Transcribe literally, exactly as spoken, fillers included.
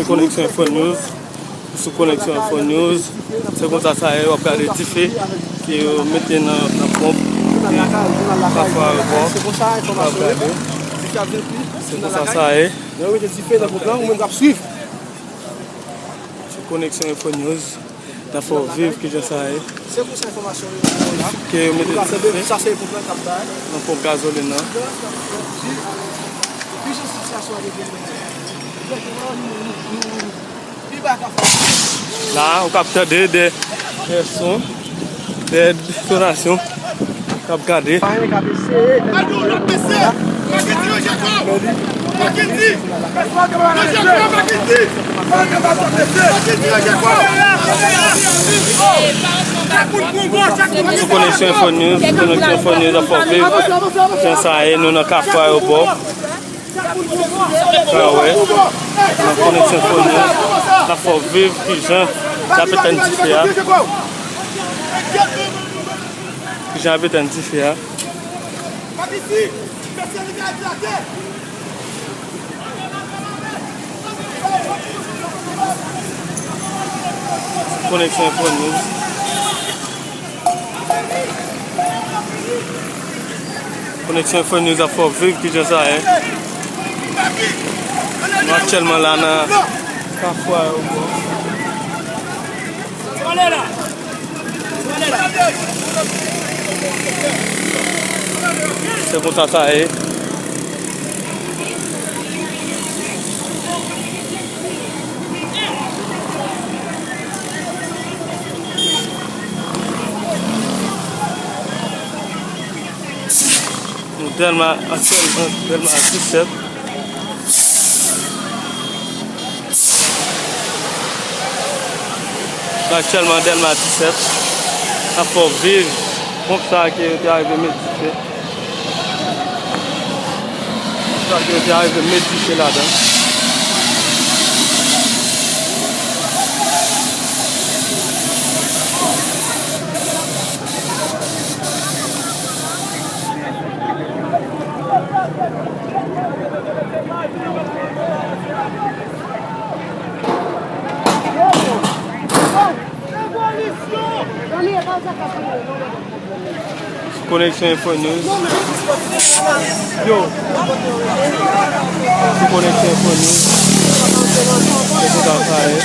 Koneksyon Info News. Sou Koneksyon Info News, se konsa sa ye, w ap gade dife ke yo mete nan, nan ponp kote Kafou Ayewopò. W ap gade. Se konsa sa ye. Sou Koneksyon Info News, n ap fè w viv kijan sa ye. Ke yo mete dife nan ponp gazolin nan. La, ou kab tande de, de son, de detonasyon k ap gade. Sou Koneksyon Info News, Koneksyon Info News ap fè w viv jan sa ye, nou nan Kafou Ayewopò. Sa wè, nan Koneksyon Info News, n ap fè w viv kijan y ap etenn dife a. Kijan y ap etenn dife a. Koneksyon Info News. Koneksyon Info News ap fè w viv kijan sa ye. Nou aktyèlman la nan Kafou Ayewopò. Se konsa sa ye. Nou Dèlma, aktyèlman Dèlma disèt. Nou aktyèlman Dèlma disèt. N ap fè w viv ponp sa ke yo te arive met dife. Sa ke yo te arive met dife ladan. Koneksyon Info News. Yo. Sou Koneksyon Info News. Se konsa sa ye.